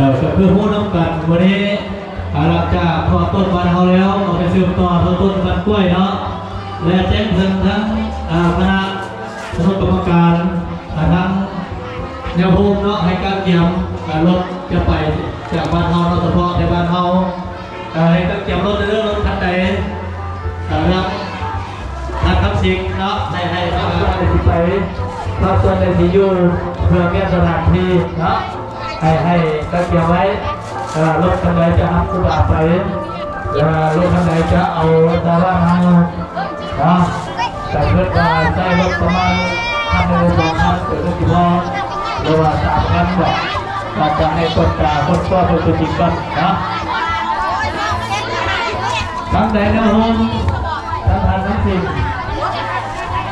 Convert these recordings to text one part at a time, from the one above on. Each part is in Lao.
ກໍຄືຮູ້ນຳກັນ ມື້ນີ້ ອ່າ ຫຼັງຈາກທອດຕົ້ນບ້ານເຮົາແລ້ວ ກໍໄປສືບຕໍ່ທອດຕົ້ນບ້ານກ້ວຍເນາະ ແລະ ແຈ້ງເຖິງທັງ ອ່າ ຄະນະຄະນະກຳມະການ ອ່າ ທາງແນວໂຮມເນາະ ໃຫ້ກະກຽມ ອ່າ ລົດຈະໄປຈາກບ້ານເຮົາເນາະ ສະເພາະໃນບ້ານເຮົາ ອ່າ ໃຫ້ກະກຽມລົດເດີ ລົດຄັນໃດ ອ່າ ນຳ ນຳຄຳສິງເນາະ ໃຫ້ ໃຫ້ພາກສ່ວນໃດຊິໄປ ພາກສ່ວນໃດຊິຢູ່ ເພື່ອກຽມສະຖານທີ່ເນາະ ໃຫ້ ໃຫ້ກະກຽມໄວ້ ເອີ ລົດຄັນໃດຈະຮັບຄູບາໄປ ເອີ ລົດຄັນໃດຈະເອົາຊາວບ້ານເຮົາເນາະ ກະຄິດວ່າໃຊ້ລົດປະມານຄັນໜຶ່ງສອງຄັນ ເກີດຂຶ້ນຊິພໍ ຫຼືວ່າສາມຄັນບໍ ກໍຈະໃຫ້ກວດກາ ກວດສອບເບິ່ງຕົວຈິງກ່ອນເນາະ. ທາງໃດແນວໂຮມ ທາງທານທັງສິ້ນ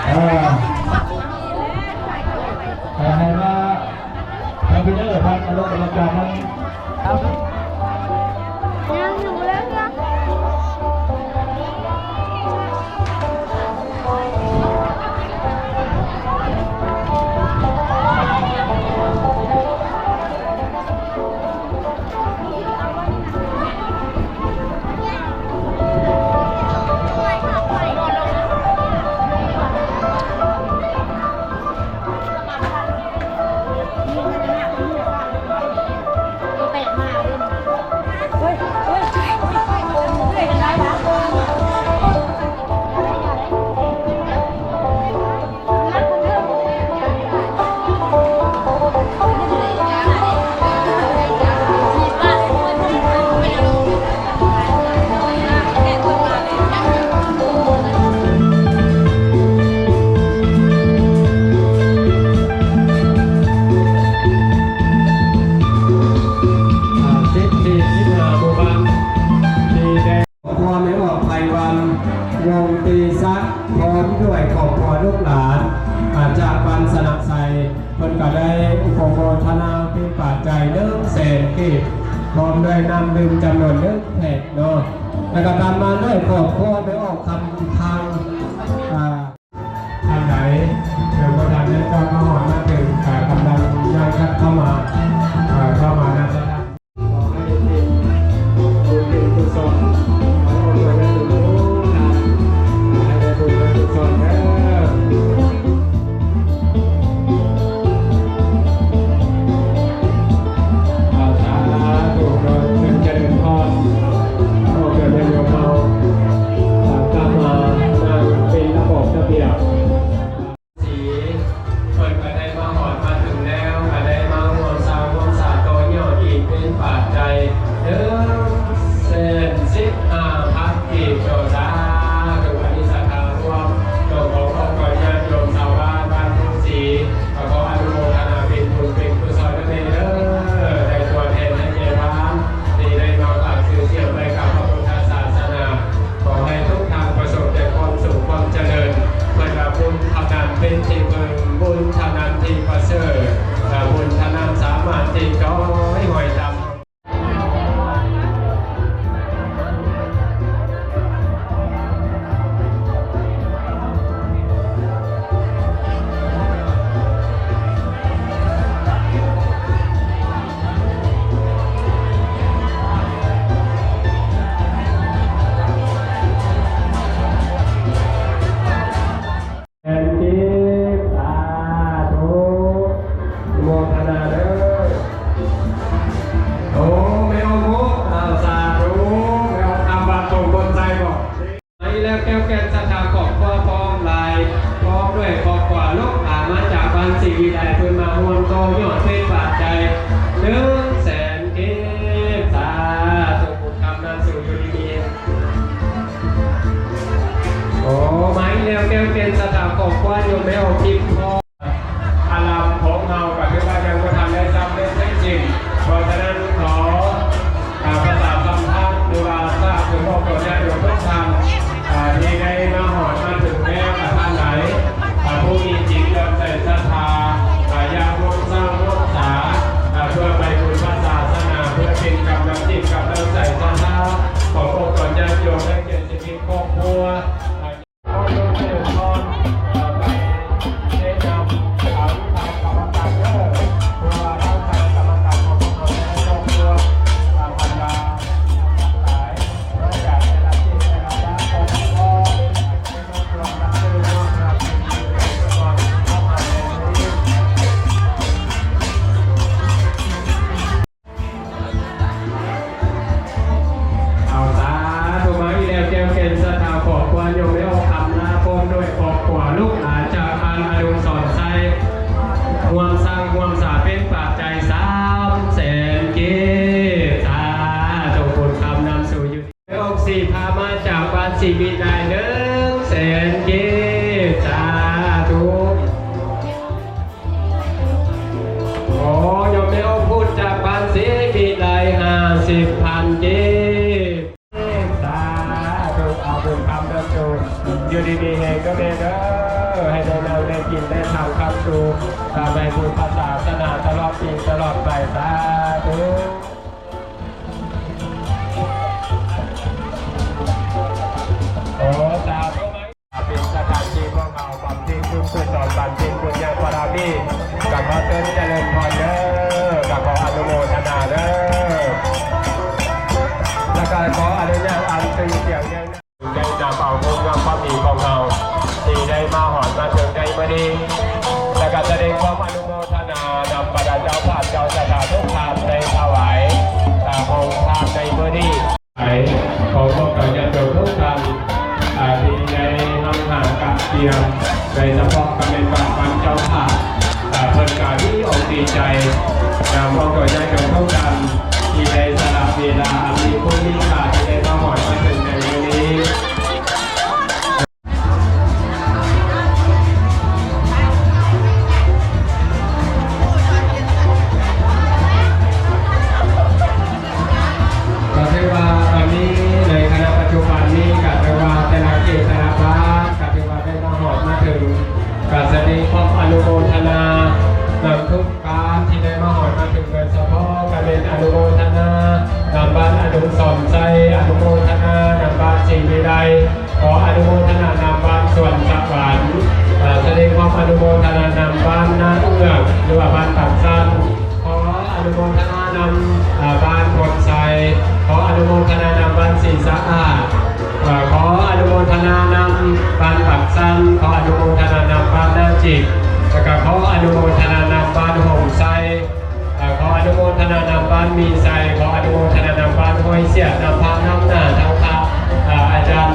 ເອີ ໃຫ້ມາ ທາງພີເດີ ທາງຄະນະກຳມະການນັ້ນ ຄອບຄົວແມ່ອອກໄພວັນ ວົງຕີສັກ ພ້ອມດ້ວຍຄອບຄົວລູກຫຼານ ອາ ຈາກບ້ານສະນະໄຊ ເພິ່ນກໍໄດ້ອະນຸໂມທະນາເປັນປັດໄຈໜຶ່ງແສນກີບ ພ້ອມດ້ວຍນ້ຳດື່ມຈຳນວນໜຶ່ງແພັກເນາະ ແລ້ວກໍຕາມມາດ້ວຍຄອບຄົວແມ່ອອກຄຳພັງ ອາ ທ່ານໃດຍັງບໍ່ທັນໄດ້ເຂົ້າມາຮອດມາເຖິງ ກະກຳລັງຍ່າງກັບເຂົ້າມາ ເຂົ້າມານຳສະຖານ ຂໍໃຫ້ເປັນບຸນເປັນກຸສົນ ຂໍອວຍພອນໃຫ້ທຸກໆທ່ານ ໃຫ້ໄດ້ບຸນໄດ້ກຸສົນເດີ. ອາ ສາທຸເນາະ ເຊີນຈະເລີນພອນ ອອກເດີນໂຍມເຮົາ ອາ ກັບມານັ່ງເປັນລະບອບລະບຽບ. ສີ ເພິ່ນກໍໄດ້ມາຮອດມາເຖິງແລ້ວ ກໍໄດ້ມາຮ່ວມສ້າງຮ່ວມສາຕໍ່ຍອດອີກເປັນປັດໄຈ ໜຶ່ງແສນສິບຫ້າພັນ ກີບເຈົ້າ ສາທຸ. ອັນນີ້ສັດທາຮ່ວມ ເຈົ້າຂອງອົງກອນຍາດໂຍມຊາວບ້ານບ້ານທຸງສີ ກໍຂໍອະນຸໂມທະນາເປັນບຸນເປັນກຸສົນນຳເດີ ໃນຕົວແທນໃຫ້ແກ່ທ່ານ ທີ່ໄດ້ມາຝາກຊື່ສຽງໄວ້ກັບພະພຸດທະສາສະໜາ. ຂໍໃຫ້ທຸກທ່ານປະສົບແຕ່ຄວາມສຸກຄວາມຈະເລີນ ເພິ່ນວ່າບຸນເທົ່ານັ້ນເປັນທີ່ເພິ່ງ ບຸນເທົ່ານັ້ນທີ່ປະເສີດ ບຸນເທົ່ານັ້ນສາມາດທີ່ຈອຍຫ້ອຍຕາມ. ແອນ ເກັບ ສາທຸ ໂມທະນາເດີ. ໂອ້ ແມ່ອອກໂມ ສາທຸ ແມ່ອອກຄຳບາດຕົງບົນໃຈບໍ? ໃຫ້ແລ້ວແກ້ວແກ່ນສັດທາຄອບຄົວພ້ອມຫຼາຍ ພ້ອມດ້ວຍຄອບຄົວລູກຫຼານມາຈາກບ້ານສີວິໄລ ເພິ່ນມາຮ່ວມຕໍ່ຍອດເປັນປັດໄຈ ໜຶ່ງແສນ ເກັບ ສາທຸ ບຸນຄຳນຳສູ່ຢູ່ດີມີແຮງ. ໂອ້ ໃຫ້ແລ້ວແກ້ວແກ່ນສັດທາຄອບຄົວໂຍມແມ່ອອກພິມພ້ອມ ອາລາມຂອງເຮົາກໍຖືວ່າຍັງບໍ່ທັນໄດ້ສຳເລັດເສັດສິ້ນ ເພາະສະນັ້ນຂໍ ອາ ປະຊາສຳພັນ ຫຼືວ່າຝາກເຖິງອອກຕົວຍາດໂຍມທຸກທ່ານ ອາ ທີ່ໄດ້ມາຮອດມາເຖິງແລ້ວ ອາ ທ່ານໃດ ອາ ຜູ້ມີຈິດເລື່ອມໃສສັດທາ ອາ ຢາກຮ່ວມສ້າງຮ່ວມສາ ອາ ເພື່ອໄປບຸນພະສາສະໜາ ເພື່ອເປັນກຳລັງຈິດກຳລັງໃຈສັດທາຂອງອົງກອນຍາດໂຍມ ແລະ ເຈັດສິບເອັດຄອບຄົວ. ຄອບຄົວໂຍມແມ່ອອກຄຳລາ ພ້ອມດ້ວຍຄອບຄົວ ລູກຫຼານຈາກບ້ານອະດຸງສອນໄຊ ຮ່ວມສ້າງຮ່ວມສາເປັນປັດໄຈສາມແສນກີບ. ສາທຸ ບຸນຄຳນຳສູ່ຢູ່. ອອກສີພາມາຈາກບ້ານສີວິໄລ ໜຶ່ງແສນກີບ. ສາທຸ. ໂອ້ ໂຍມແມ່ອອກພຸດຈາກບ້ານສີວິໄລ ຫ້າສິບພັນກີບ. ສາທຸ. ເອົາບຸນຄຳເດີ ຢູ່ດີມີແຮງເດີແມ່ເດີ ໃຫ້ໄດ້ນັ່ງໄດ້ກິນໄດ້ທານຄຳສູ່ ໄດ້ບຸນພາສາສະໜາຕະຫຼອດປີຕະຫຼອດໄປ. ສາທຸ. ໂອ້ ສາທຸ. ເປັນສະຖານທີ່ພວກເຮົາບຳເພັນບຸນກຸສົນ ບຳເພັນບຸນຍາບາລະມີ ກໍຂໍເຊີນຈະເລີນພອນເດີ ກໍຂໍອະນຸໂມທະນາເດີ ແລ້ວກໍຂໍອະນຸຍາດອັນຊື່ສຽງແນວ ໄດ້ນຳເອົາຄຸນງາມຄວາມດີຂອງເຮົາ ທີ່ໄດ້ມາຮອດມາເຖິງໃນມື້ນີ້ ແລ້ວກໍສະແດງຄວາມອະນຸໂມທະນານຳບັນດາເຈົ້າພາບເຈົ້າສັດທາທຸກທ່ານ ໄດ້ຖວາຍ ອາ ໂຮງທານໃນມື້ນີ້. ຂໍຂອບໃຈຍາດໂຍມທຸກທ່ານ ອາ ທີ່ໄດ້ຮັບຫາກະກຽມ ໂດຍສະເພາະກໍແມ່ນວ່າທ່ານເຈົ້າພາບ ອາ ເພິ່ນກໍດີອົກດີໃຈ ນຳຄອບຄົວຍາດໂຍມທຸກທ່ານ ທີ່ໄດ້ສະຫຼະເວລາອັນມີຄຸນມີຄ່າ ທີ່ໄດ້ມາຮອດມາເຖິງໃນມື້ນີ້. ກໍຖືວ່າຕອນນີ້ໃນຂະນະປັດຈຸບັນນີ້ ກໍຖືວ່າແຕ່ລະເຂດແຕ່ລະບ້ານ ກໍຖືວ່າໄດ້ມາຮອດມາເຖິງ ກໍສະແດງຄວາມອະນຸໂມທະນານຳທຸກ ການທີ່ໄດ້ມາຮອດມາເຖິງໂດຍສະເພາະ ກະແມ່ນອະນຸໂມທະນານຳບ້ານອະດຸງສອນໄຊ, ອະນຸໂມທະນານຳບ້ານສີວິໄລ, ຂໍອະນຸໂມທະນານຳບ້ານສວນສະຫວັນ, ສະແດງຄວາມອະນຸໂມທະນານຳບ້ານນາເອື້ອງ ຫຼືວ່າບ້ານປາກຊັນ, ຂໍອະນຸໂມທະນານຳ ອາ ບ້ານພົນໄຊ, ຂໍອະນຸໂມທະນານຳບ້ານສີສະອາດ, ເອີ ຂໍອະນຸໂມທະນານຳບ້ານປາກຊັນ, ຂໍອະນຸໂມທະນານຳບ້ານນາຈິກ ແລ້ວກະຂໍອະນຸໂມທະນານຳບ້ານຫົງໄຊ, ເອີ ຂໍອະນຸໂມທະນານຳບ້ານມີໄຊ, ຂໍອະນຸໂມທະນານຳບ້ານຫ້ວຍສຽດ ນຳພານຳໜ້າທັງພະ ອາ ອາຈານ. ເ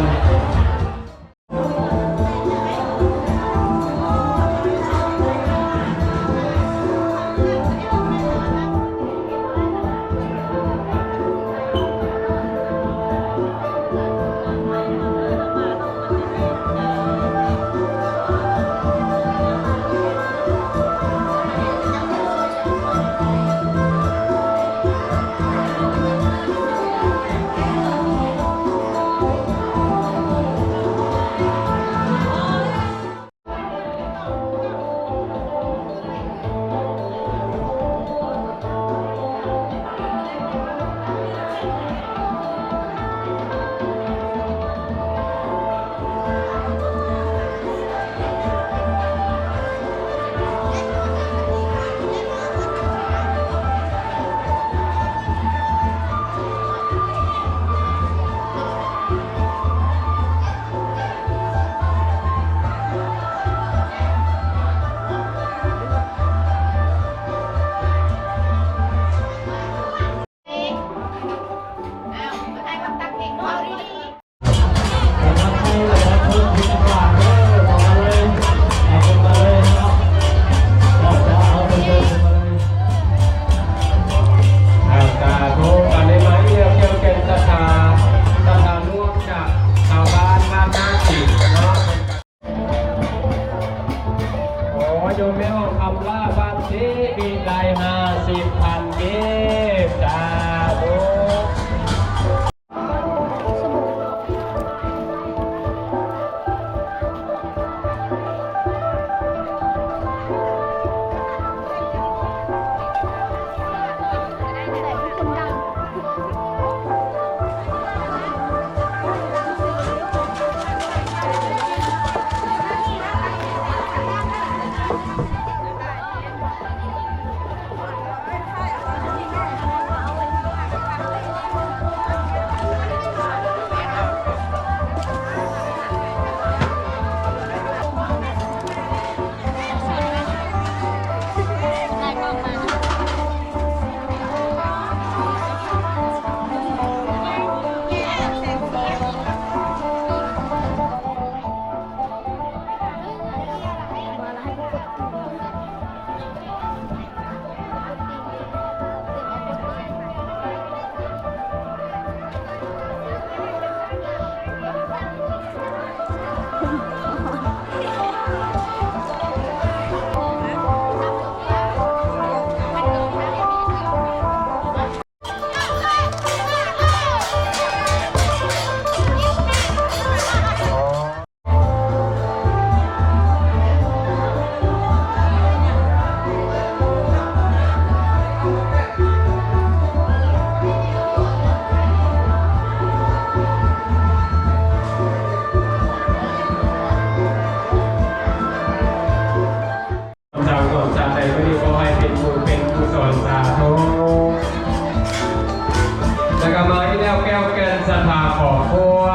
ກະມາອີກແລ້ວ ແກ້ວແກ່ນສັດທາຄອບຄົວ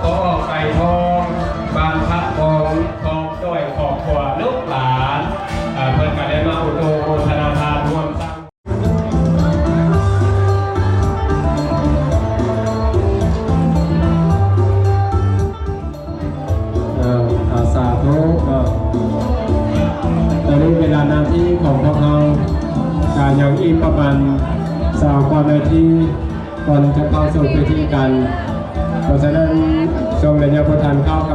ກໍອອກໄກ່ທອງ ບ້ານພະບົງ ພ້ອມດ້ວຍຄອບຄົວລູກຫຼານ ເອີ ເພິ່ນກະໄດ້ມາອຸໂຕໂມທະນາທານຮ່ວມສັງ ເອີ ອາ ສາທຸເນາະ. ຕອນນີ້ເວລາໜ້າທີ່ຂອງພວກເຮົາກະຍັງອີກປະມານຊາວກວ່ານາທີ ກ່ອນຈະເຂົ້າສູ່ພິທີການ. ເພາະສະນັ້ນ ຊ່ວງໄລຍະບໍ່ທັນເຂົ້າ